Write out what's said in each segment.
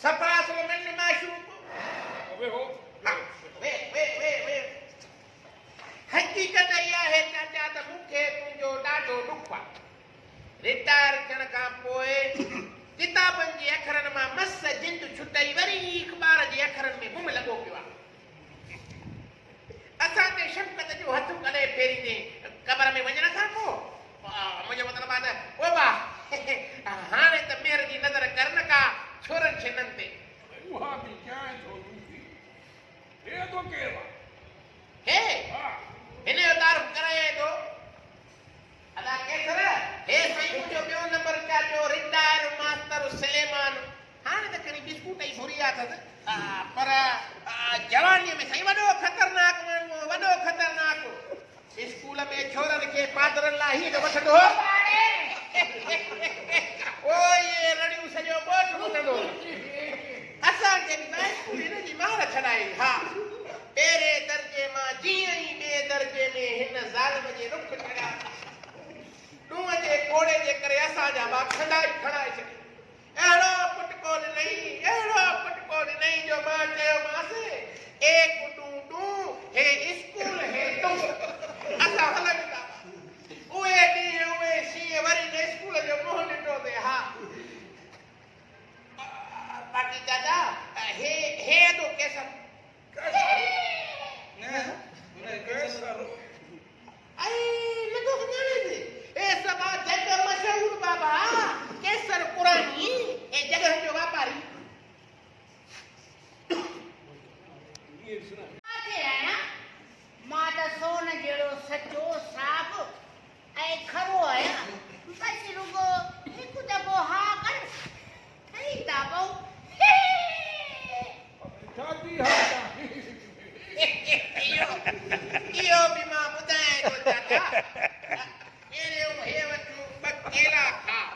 صفا سو من معشوق. ويهو. ها، ويهه ويهه ويهه ويهه. حقيقت اها آهي چاچا ته مون کي تنهنجو ڏاڍو ڏک آ. رٽائر ٿيڻ کان پوء ڪتابن جي اکرن مان مس جند ڇٽئي وري اخبار جي اکرن ۾ گم لڳو پيو آ. اسان تي شفقت جو هٿ ڪڏهن ڦيريندين قبر ۾ وڃڻ کان پوء؟ منهنجو مطلب آ ته او با هاڻي ته مهر جي نظر ڪر نه ڪا ڇورن ڇنن تي. اها به ڪيانء ٿو لوسي. هي ادو ڪير آ؟ هي هن جو تعارف ڪرايانء ٿو. ادا قيصر، هي سائين منهنجو ٻيو نمبر چاچو رٽائر ماستر سليمان. هاڻي ته کڻي بسڪوٽ ئي گهري اٿس، پر جوانيء ۾ سائين وڏو خطرناڪ ماڻهو هو، وڏو خطرناڪ. اسڪول ۾ ڇورن کي پادرن لاء هيء جو وٺندو هو. اهي رڙيون سڄو ڳوٺ ٻڌندو هو. اسان کي به اسڪول هن جي مار ڇڏائي. ها، پهرين درجي مان جيئن ئي ٻئي درجي ۾ هن ظالم جي رخ چڙهيا، ڏونء جي ڪوڙي جي ڪري اسان جا ٻا کنڊائي کڻائي ڇڏيا. اهڙو پٽڪو ڏنئي، اهڙو پٽڪو ڏنئي جو مان چيومانس، ايڪ ڏون ڏون، هي اسڪول هي تون. اسان هلئون ٿا. اهي ڏينهن اهي شينهن وري نه اسڪول جو منهن ڏٺوسين. ها. باقي چاچا هي هي ادو قيصر. قيصر؟ اي لڳو سڃاڻي ٿي. اي سڀا جڳ مشهور بابا قيصر قراني اي جڳهن جو واپاري. ڪاٿي آهيان مان ته سون جهڙو سچو صاف ۽ کرو آهيان، بس رڳو هڪ دفعو ها ڪر، ٺهي ٿا پئون. ڇا ٿي ها ڪان؟ اهو به مان ٻڌايانء ٿو چاچا. پهريون هي وٺ ٻه ڪيلا کاء.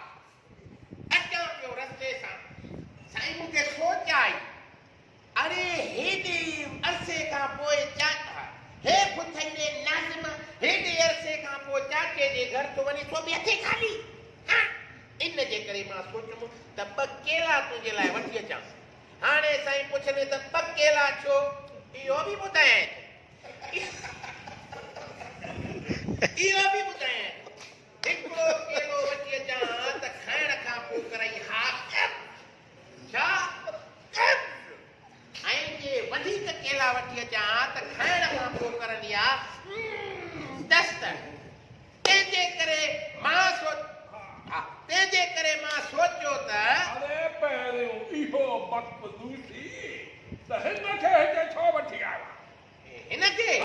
اچان پيو رستي سان. سائين مون کي سوچ آئي. اڙي هيڏي عرصي کان پوء چاچا هي ڦٿئيندي ناظم هيڏي عرصي کان پوء چاچي جي گهر ٿو وڃي سو به هٿين خالي ها ان جي ڪري مان سوچيم ته ٻه ڪيلا تنهنجي لاء وٺي اچان هاڻي سائين پڇندي ته ٻه ڪيلا ڇو اهو به ٻڌايانء ٿو اهو به ٻڌايانء ٿو هڪڙو ڪيلو وٺي اچان ها ته کائڻ کان پوء ڪرئي ها ڇا قبض ۽ جي وڌيڪ ڪيلا وٺي اچان ها ته کائڻ کان پوء ڪرندي ها دست. تنهن جي ڪري مان تنهن جي ڪري مان سوچيو ته. اڙي پهريون اهو بڪ لوسي.